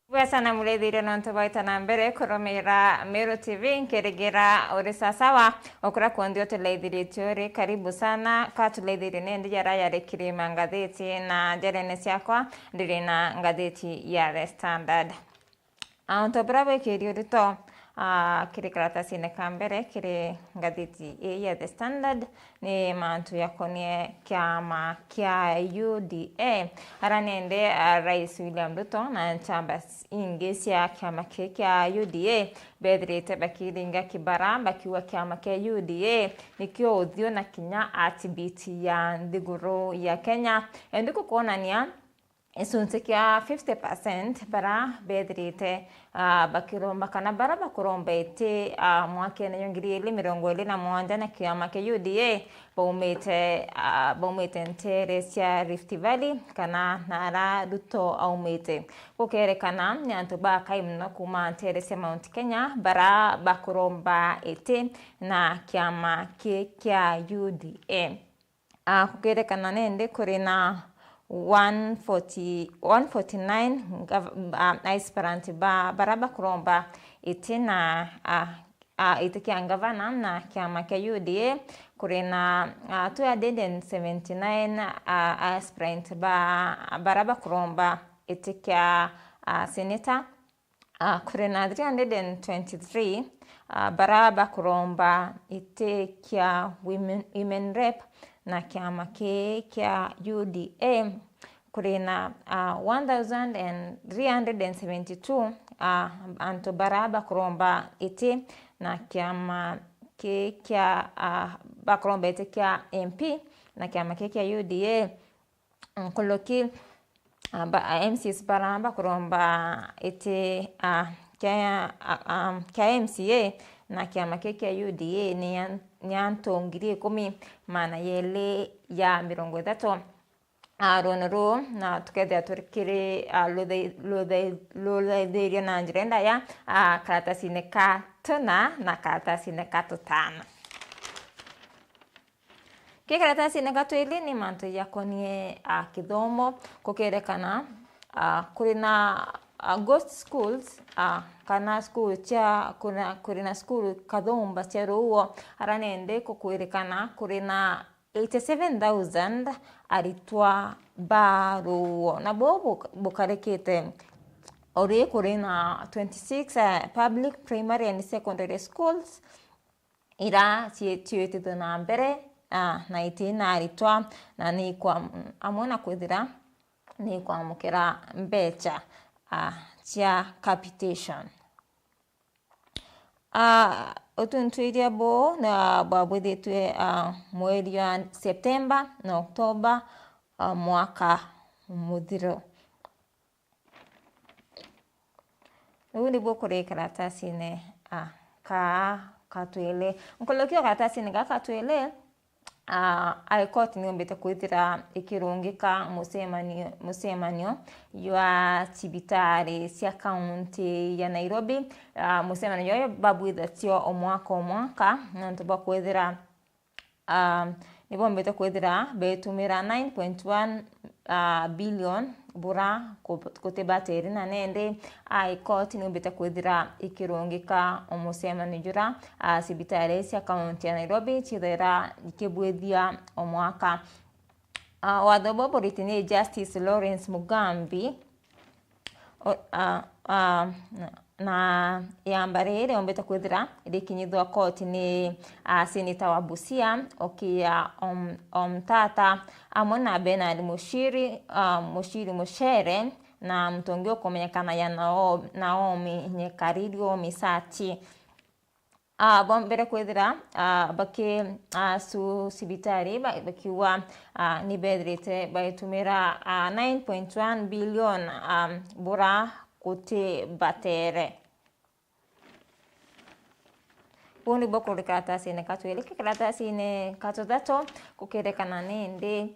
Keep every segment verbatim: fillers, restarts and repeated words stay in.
Bwega sana murithiria nontu bwaita na mbere kurumira Meru T V, nkirigira uri sasawa. Okura kuonthe utureithiritie uri, karibu sana. Ka tureithirie nindi jaria jarikiri mangathiti, na njarene ciakwa ndiri na ngathiti ya The Standard. Antu bura bwikiri urito, ah, kiri karatasine ka mbere kiri ngathiti ii ya The Standard, ni mantu jakonie kiama kia U D A, ara nende, ah, Rais William Ruto na nchamba ingi cia kiama kii kia U D A bethirite bakiringa kibara bakiuga kiama kia U D A nikio uthiu na kinya heartbeat ya nthiguru ya Kenya. Endi kukwonania gicunci kia fifty percent bara bethirite, ah, bakiromba kana bara bakuromba iti, ah, mwakene jwa ngiri igiri mirongo iri na mugwanja na kiama kia U D A baumite, ah, baumite ntere cia Rift Valley kana nara Ruto aumite. Gukerekana ni antu bakai mono kuuma ntere cia Mount Kenya bara bakuromba iti na kiama ki kia U D A. Ah, kukerekana nindi kuri na one forty, one forty-nine gav-, ah, aspirant ba, bara bakuromba iti na, ah, ah, iti kia ngavana na kiama kia U D A. Kuri na, ah, two hundred and seventy-nine, ah, aspirant ba, bara bakuromba iti kia, ah, senator. Ah, kuri na three hundred and twenty-three, ah, bara bakuromba iti kia women, women rep na kiama ki kia U D A. Kuri na, ah, one thousand and three hundred and seventy-two, ah, antu bara bakuromba iti na kiama ki kia, ah, bakuromba iti kia M P na kiama ki kia U D A. Nkuruki, ah, ba-, ah, M C As bara bakuromba iti, ah, kia, ah, ah, kia M C A na kiama ki kia U D A ni an-, ni antu ngiri ikumi magana jeri ja mirongo ithatu. Ah, rwono ruu, na tukethira turi kiri, ah, ruthe-, ruthe-, ruthaithirio na njira indaya, ah, karatasine ka tuna na karatasine ka tutano. Ki karatasine ga twiri ni mantu jakonie, ah, kithomo, kukerekana, ah, kuri na, ah, ghost schools, ah, kana school cia, kuri na, kuri na school kathumba cia ruuo, ara nende kukwirikana kuri na eighty-seven thousand aritwa ba ruuo. Na buu buk-, bukarikite uri kuri na twenty-six, eh, public primary and secondary schools, ira cie-, ciitithwe na mbere, ah, na itina aritwa, na ni kwa, amwe na kwithira ni kwamukira mbecha, ah, cia capitation. Ah, utuntwiria buu na bwabwithitwe, ah, mweri wa Septemba na Oktoba, ah, mwaka muthiro. Uu nibuo kuri karatasine, ah, ka, ka twili. Nkuruki o karatasine gaka ka twili, ah, High Court niumbite kwithira ikirungika mucemanio, mucemanio jwa cibitari cia kaunti ya Nairobi. Ah, mucemanio juju babwithatia o mwaka o mwaka, nontu bwa kwithira, ah, nibombite kwithira betumira nine point one, ah, billion bura ku-, kutibatiri, na nindi High Court niumbite kwithira ikirungika o mucemanio jura, ah, cibitari cia kaunti ya Nairobi cithaira ikibwithia o mwaka. Ah, watho buu buriti ni Justice Lawrence Mugambi. O, ah, ah, na, na iamba riri riombete kwithira rikinyithwa koti ni, ah, seneta wa Busia, Okiya Om-, Omtata, amwe na Bernard Muchiri, ah, Muchiri Muchere, na muntu ungi ukumenyekana ya Nao-, Naomi Nyekariri Omisati. Ah, bombere kwithira, ah, baki, ah, su cibitari ba-, bakiuga, ah, ni bethirite baitumira, ah, nine point one billion, ah, bura kuti batere. Buu nibuo kuri karatasine ka twiri. Ki karatasine ka tuthatu, gukerekana nindi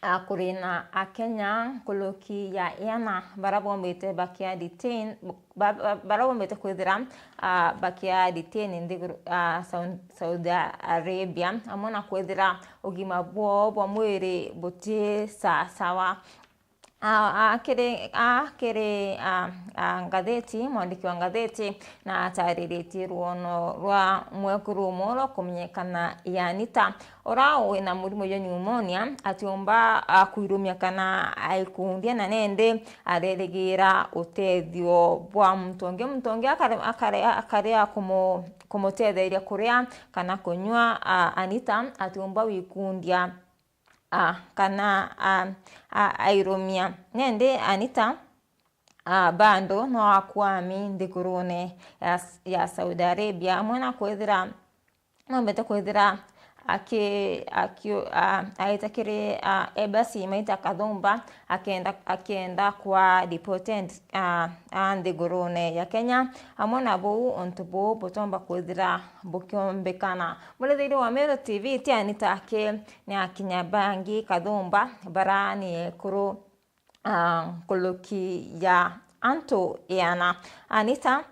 ah, kuri na Akenya nkuruki ya iana bara bombite bakia detain, ba-, ba-, bara bombite kwithira, ah, bakia detain nthiguru, ah, Sau-, Saudi Arabia, amwe na kwithira ugima bwoo bwa mwiri buti sasawa. A, a, kiri, a, kiri, a, a, ngatheti, mwandiki wa ngatheti na atariritie rwono rwa mwekuru umwe uria ukumenyekana ya Anita, uria wina murimo jwa pneumonia, atiumba, a, kwirumia kana aikundia, na nindi arerigira utethio bwa muntu ungi. Muntu ungi akare-, akare-, akaria kumu-, kumutetheria kuria kana kunyua, a, Anita atiumba wikundia, a, kana, a, a, airumia. Nindi Anita, a, bado no akwami nthigurune ya, ya Saudi Arabia, amwe na kwithira, nombete kwithira aki-, aki-, a, aite kiri, a, embassy maita kathumba, akenda, akenda kwa deported, a, a, nthigurune ya Kenya, amwe na buu untu buu butomba kwithira bukiombekana. Murithiria wa Meru T V, ti Anita aki ni akinya bangi kathumba, bara ni ekuru, a, nkuruki ya antu iana. Anita,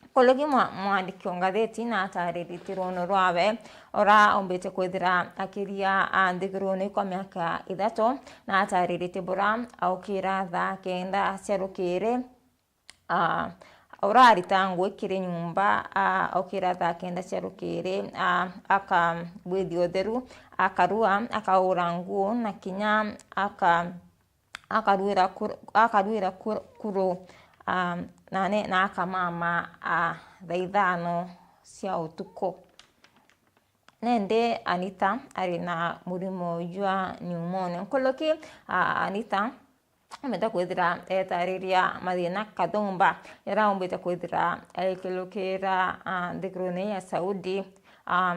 nkuruki mwa-, mwandiki wa ngatheti na atariritie rwono rwawe, uria umbite kwithira akiria, a, nthigurune kwa miaka ithatu, na atariritie bura aukira thaa kenda cia rukiri, a, urarita ngui kiri nyumba, a, aukira thaa kenda cia rukiri, a, akabwithia utheru, akarua, akaura nguu, na kinya aka-, akaruira kur-, akaruira kur-, kuru, a, na ne-, na akamama, a, thaa ithano cia utuku. Nindi Anita ari na murimo jwa pneumonia. Nkuruki, a, Anita umbite kwithira etariria mathina kathumba, jaria umbite kwithira aikirukira, a, nthigurune ya Saudi, a,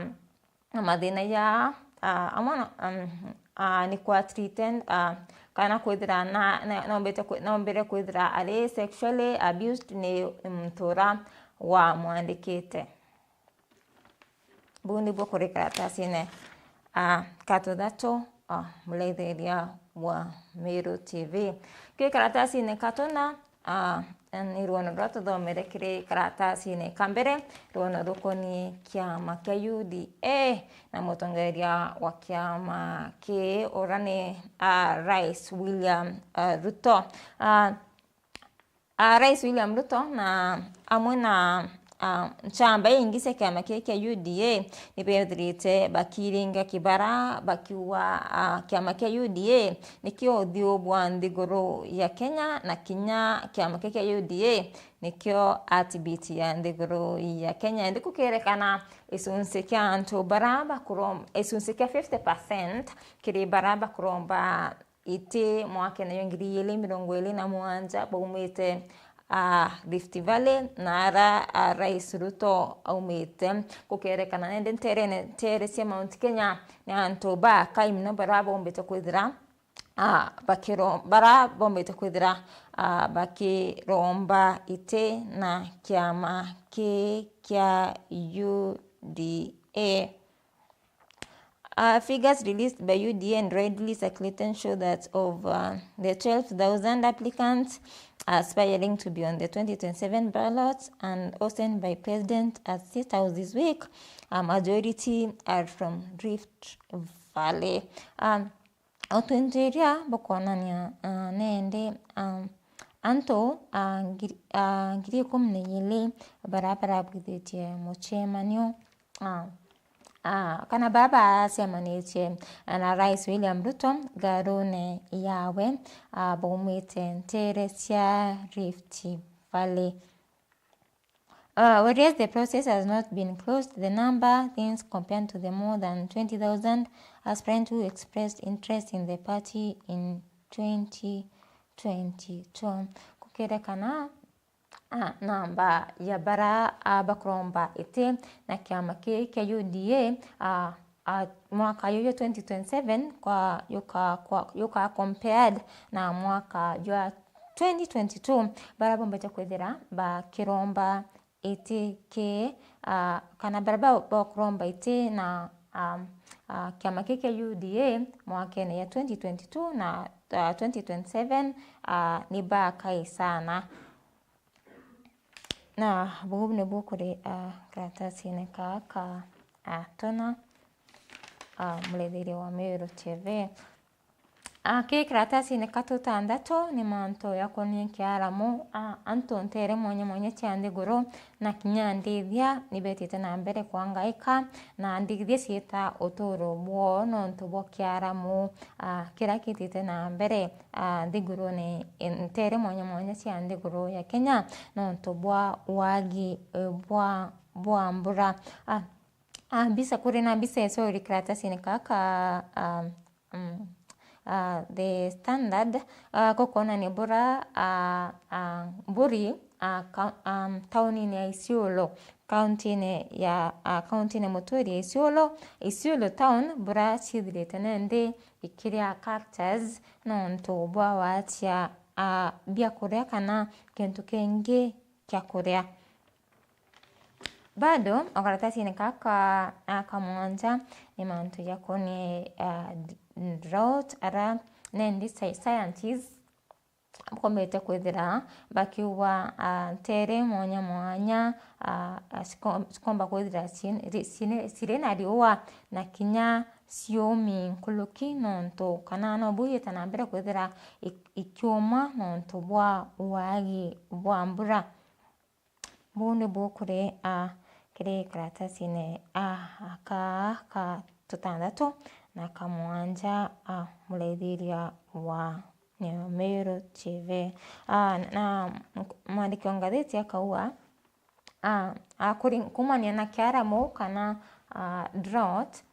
na mathina jaa, a, amwe na, um, a, ni kwa treated, a, kana kwithira na, na, nombite kwi-, nombire kwithira ari sexually abused ni muntu uria wamwandikite. Buu nibuo kuri karatasine, a, ka tuthatu, a, muraithiria wa Meru T V. Ki karatasine ka tuna, a, ni rwono ruria tuthomere kiri karatasine ka mbere, rwono rukoni kiama kia U D A na mutongeria wa kiama kii, uria ni, a, Rais William, a, Ruto. A, A, Rais William Ruto na amwe na, a, nchamba ingi cia kiama kii kia U D A ni bethirite bakiringa kibara bakiuga, a, kiama kia U D A nikio uthiu bwa nthiguru ya Kenya, na kinya kiama kii kia U D A nikio heartbeat ya nthiguru ya Kenya. Indi kukerekana gicunci kia antu bara bakurom-, gicunci kia fifty percent kiri bara bakuromba iti mwakene jwa ngiri igiri mirongo iri na mugwanja baumite, a, Rift Valley, na ara, a, Rais Ruto aumite. Gukerekana nende nterene, ntere cia Mount Kenya, ni antu bakai mono bara bombite kwithira, a, bakiro-, bara bombite kwithira, a, bakiromba iti na kiama kii kia U D A. Uh, figures released by U D A and widely circulated show that of, uh, the twelve thousand applicants aspiring to be on the twenty twenty-seven ballot and hosted by President at State House this week, a majority are from Rift Valley. Um, Uthuthuria bukwonania, ah, nende, ah, antu, ah, ngiri, ah, ngiri ikumi na igiri bara barabwithitie mucemanio, ah, ah, kana bara bacemanitie na Rais William Ruto ngarune yawe, ah, baumite ntere cia Rift Valley. Uh, whereas the process has not been closed, the number thins compared to the more than twenty thousand aspirants who expressed interest in the party in twenty twenty-two. Kukerekana, ah, namba ya bara, ah, bakuromba iti na kiama kii kia U D A, ah, a, mwaka juju twenty twenty-seven kwa yuka, kwa yuka compared na mwaka jwa twenty twenty-two, bara bombete kwithira bakiromba iti ki, a, kana bara ba, bakuromba iti na, a, a, kiama kii kia U D A mwakene ya twenty twenty-two na, a, twenty twenty-seven, a, ni bakai sana. Na buu nibu kuri, a, karatasine kaa ka, a, tuna, a, murethiria wa Meru T V. A, ki karatasine ka tutantatu ni mantu jakonie kiaramu, a, antu nteere mwanya mwanya cia nthiguru na kinya ndithia ni betite na mbere kwangaika, na ndithia ciita uturo bwoo nontu bwa kiaramu, a, kiria kitite na mbere, a, nthigurune, nteere mwanya mwanya cia nthiguru ya Kenya nontu bwa wagi, e, bwa, bwa mbura. A, a, mbica, kuri na mbica icio iri karatasine kaka, a, mm, a, The Standard, a, gukwonania bura, a, a, mburi, a, ka-, a, taunine ya Isiolo, kauntine ya, a, kauntine muturi ya Isiolo, Isiolo town, mbura ciithirite nandi ikiria cactus nontu bwa watia, a, biakuria kana kintu kingi kia kuria. Bado, o karatasine kaka, a, ka mwanja, ni mantu jakonie, a, d-, drought, ara nendi sci-, scientists bakombete kwithira bakiuga, a, nteere mwanya mwanya, a, a, ciko-, cikomba kwithira cin-, ri-, cine-, ciri na riua na kinya ciumi nkuruki nontu kana no bu iita na mbere kwithira ik-, ikiuma nontu bwa wagi bwa mbura. Buu nibu kuri, a, kiri karatasine, a, aka ka tutantatu na ka mwanja, a, muraithiria wa Nyamiru T V. A, na mwandiki wa ngathiti akauga, a, a, kuri-, kumania na kiaramu kana, a, drought,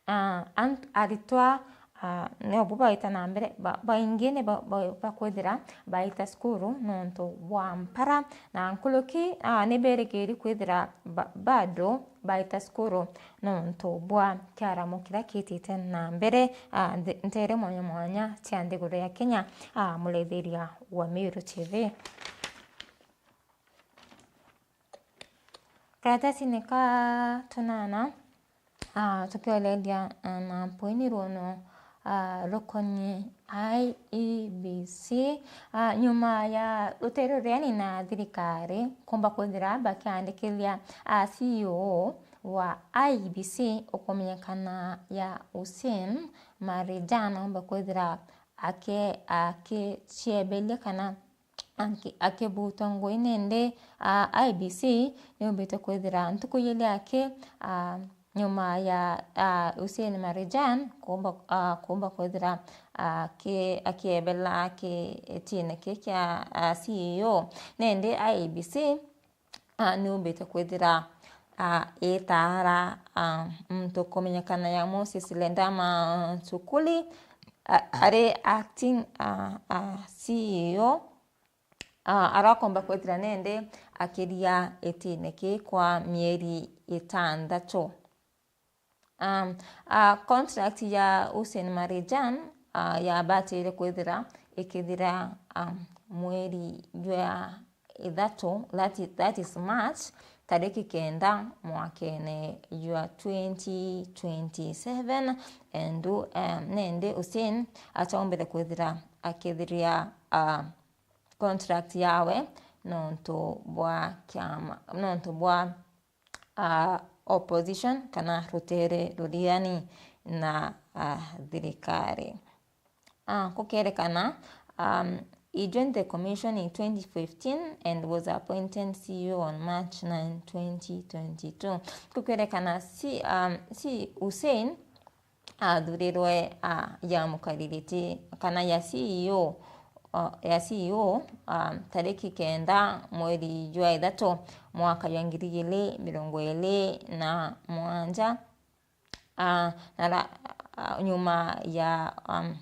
a, ant-, aritwa, a, niobu baita na mbere, ba-, baingi ni ba-, ba-, bakwithira baita cukuru nontu bwa mpara, na nkuruki, a, ni berigiri kwithira ba-, bado baita cukuru nontu bwa kiaramu kiria kitite na mbere, a, nth-, nteere mwanya mwanya cia nthiguru ya Kenya, a, muraithiria wa Miru T V. Karatasine ka tunana, a, tukioreria, a, na mpwini rwono, a, rukonie I E B C, a, nyuma ya ruteere ruriani na thirikari kumba kwithira bakiandikithia, a, C E O wa I E B C ukumenyekana ya Hussein Marijan, umba kwithira aki-, akicieberia kana aki-, akibutwa ngui nindi, a, I E B C niumbite kwithira ntuku yili aki, a, nyuma ya, a, Hussein Marijan kumba, a, kumba kwithira aki-, akiebela ki-, gitine ki kia, a, C E O, nindi I E B C, a, niumbite kwithira, a, itaara, a, muntu kumenyekana ya Moses Ledama Nchukuli, a, ari acting, a, a, C E O, a, arakomba kwithira nende akiria gitine ki kwa mieri itantatu. Um, a, contract ya Hussein Marijan, a, yabatire kwithira ikithira, um, mweri jwa ithatu, that is, that is March, tariki kenda mwakene jwa twenty twenty-seven, and, um, nende Hussein ataumbire kwithira akithiria, a, contract yawe nontu bwa kiama, nontu bwa, a, opposition kana ruteere ruriani na, a, thirikari. A, kukerekana, um, he joined the commission in twenty fifteen and was appointed C E O on March nine, twenty twenty-two. Kukerekana si, um, si Hussein athurirwe, a, ya mukaririti kana ya C E O, a, ya C E O, a, tariki kenda mweri jwa ithatu mwaka jwa ngiri igiri mirongo iri na mugwanja. A, na ra-, a, nyuma ya, um,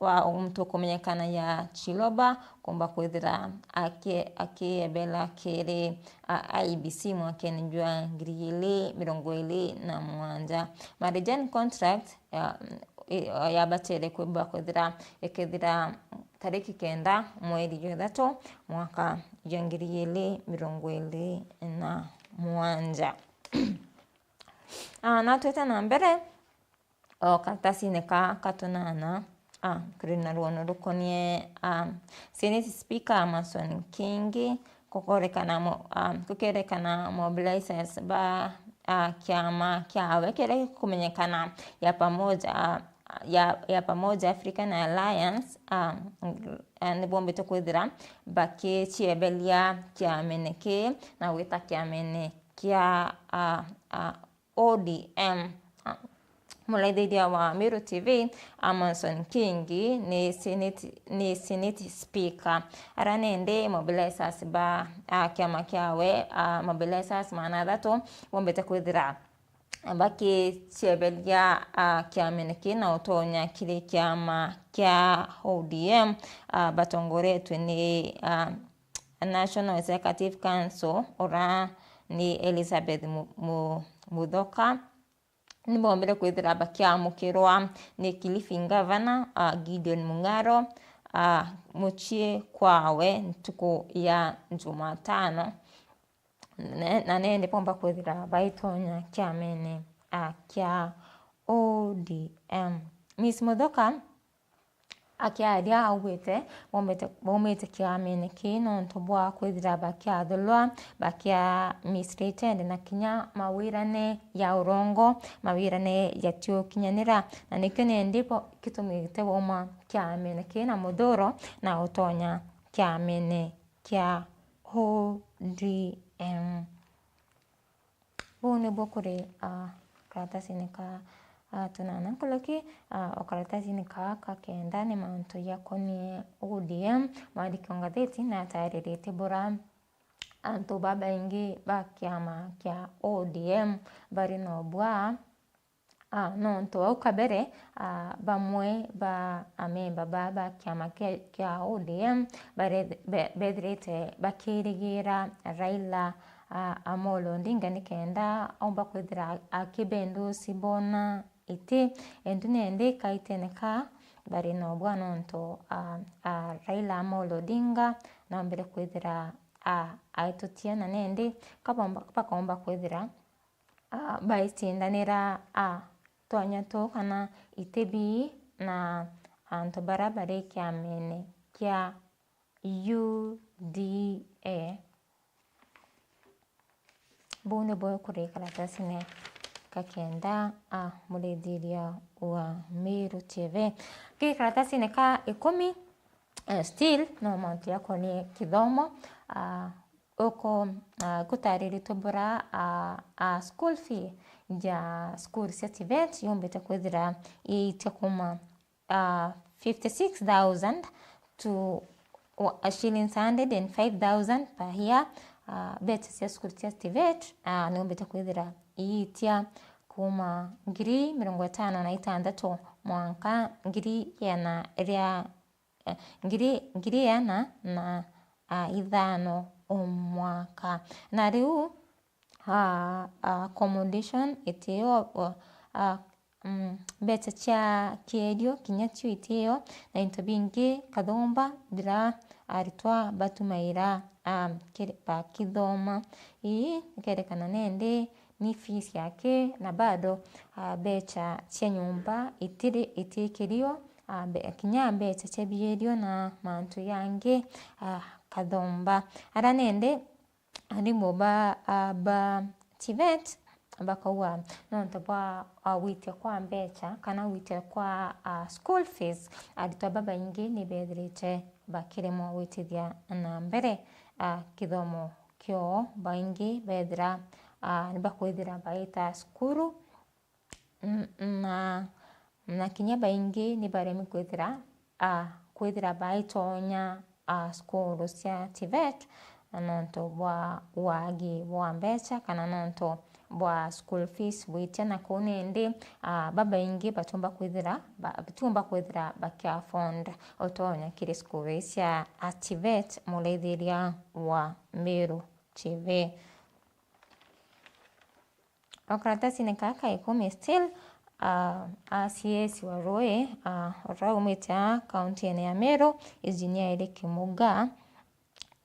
wa muntu kumenyekana ya Chiloba kumba kwithira aki-, akiebela kiri, a, I E B C mwakene jwa ngiri igiri mirongo iri na mugwanja. Marijan contract ya, i-, yabatire kwimba kwithira ikithira tariki kenda mweri jwa ithatu mwaka jwa ngiri igiri mirongo iri na mugwanja. A, na twite na mbere, o karatasine ka, ka tunana, a, kuri na rwono rukonie, a, Senate Speaker Amason Kingi, kukorekana mo-, a, kukerekana mobilizers ba, a, kiama kiawe kiria gikumenyekana ya Pamoja, a, ya, ya Pamoja African Alliance, ah, ah, nibombite kwithira bakicieberia kiamene kii na gwita kiamene kia, ah, ah, O D M. Ah, muraithiria wa Meru T V, Amason Kingi ni Senate, ni Senate Speaker. Ara nindi mobilizers ba, ah, kiama kiawe, ah, mobilizers magana athatu bombite kwithira bakicieberia, ah, kiamene kii na utonya kiri kiama kia O D M, ah, batongoretwe ni, ah, National Executive Council, ura ni Elizabeth Mu-, Mu-, Muthoka. Nibombire kwithira bakiamukirwa ni Kilifi Ngavana, ah, Gideon Mung'aro, ah, mucii kwawe ntuku ya Jumatano. Ne-, na nindi bomba kwithira baitonya kiamene, ah, kia O D M. Miss Muthoka akiaria augite bombite, baumite kiamene kii nontu bwa kwithira bakiathulwa, bakia mistreated na kinya mawirane ya urongo, mawirane jatiukinyanira, na nikio nindi bo-, gitumite bauma kiamene kii na muthuro na utonya kiamene kia O D M. Buu nibuo kuri, ah, karatasine ka, ah, tunana nkuruki, ah, o karatasine kaa ka kenda ni mantu jakonie O D M. Mwandiki wa ngatheti nataririte bura antu babaingi ba kiama kia O D M bari na ubwa, ah, nontu au kabere, ah, bamwe ba amemba ba, ba kiama kia, kia O D M bare-, be-, bethirite bakirigira Raila, ah, Amolo Odinga nikenda aumba kwithira akibendusi bona iti. Entu nendi kaitene ka bari na ubwa nontu, ah, ah, Raila Amolo Odinga naombire kwithira, ah, aitutia na nendi kabomba, bakomba kwithira, ah, baicindanira, ah, twanya tuu kana iti bii na antu bara bari kiamene kia U D A. Buu nibuo kuri karatasine ka kenda, ah, murithiria wa Meru T V. Ki karatasine ka ikumi, eh, still no mantu jakonie kithomo, ah, uko, ah, gutariritwe bura, ah, ah, school fee ja school cia TVET yumbite kwithira iitia kuma, ah, fifty six thousand to, ah, shillings hundred and five thousand per year. Ah, mbecha cia school cia TVET, ah, niumbite kwithira iitia kuma ngiri mirongo itano na itantatu mwanka ngiri igana ria eh, ngiri, ngiri igana na, ah, ithano o mwaka. Na riu, ah, ah, accommodation itio, ah, ah, mm, mbecha cia kierio kinya cio itio, na into bingi kathumba bira aritwa batumaira, ah, kiri-, bakithoma. Ii ikerekana nendi ni fees yake, na bado, ah, mbecha cia nyumba itiri-, itikirio, ah, mbe-, kinya mbecha cia bierio na mantu jangi, ah, kathumba. Ara nendi arimu ba, ah, ba TVET bakauga nontu bwa, ah, gwitia kwa mbecha kana gwitia kwa, ah, school fees, aritwa babaingi ni bethirite bakiremwa gwitithia na mbere, ah, kithomo kioo. Baingi bethira, ah, nibakwithira baita cukuru, n-, na, na kinya baingi nibaremi kwithira, ah, kwithira baitonya, ah, cukuru cia TVET, na nontu bwa wagi bwa mbecha kana nontu bwa school fees bwitia na kuu nindi, ah, babaingi batiumba kwithira, ba-, batiumba kwithira bakia afford utonya kiri cukuru ii cia, ah, TVET, murithiria wa Meru TV. O karatasine kaa ka ikumi still, ah, CS wa Rui, ah, uria umite aa kaunti-ine ya Meru, Engineer Eric Muga,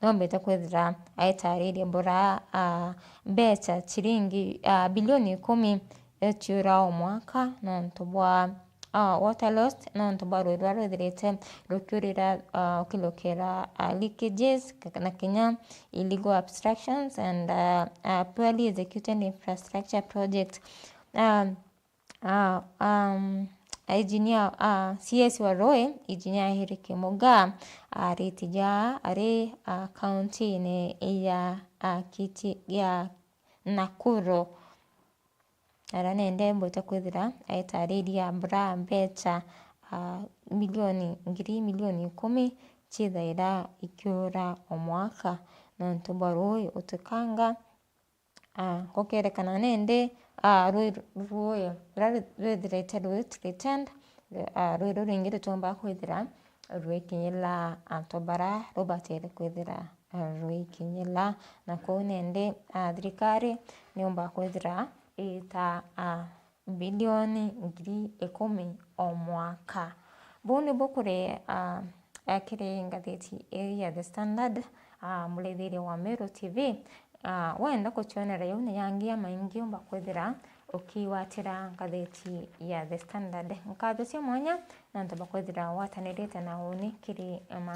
nombete kwithira aitariria bura, ah, mbecha chiringi, ah, bilioni ikumi eciura o mwaka nontu bwa, ah, water loss, nontu bwa rui ruria rwithirite rukiurira, ah, ukilukira, ah, leakages, k-, na kinya illegal obstructions and, ah, ah, poorly executed infrastructure project. Ah, ah, um, Engineer, a, C S wa Rui, Engineer Eric Mugaa, ariti ja ari, a, kaunti-ini ya, a, Kiti-, ya Nakuru. Aria nende mbwite kwithira aitariria bura mbecha, a, milioni, ngiri milioni ikumi chithaira ikiura o mwaka nontu bwa rui utikanga. A, gukerekana nende, a, rui, rui ruria rwithirite rwi threatened, a, rui ruu ringi rutiumba kwithira rwikinyira antu bara rubatire kwithira, a, rwikinyira. Na kou nende, a, thirikari niumba kwithira ita, a, bilioni ngiri ikumi o mwaka. Buu nibu kuri, a, a, kiri ngatheti ii ya The Standard, a, murithiria wa Meru T V. A, wenda kucionera jau na yangi jamaingi umba kwithira ukigwatira ngatheti ya The Standard. Nkatho cia mwanya nontu bwa kwithira watanirite na uni kiri ma-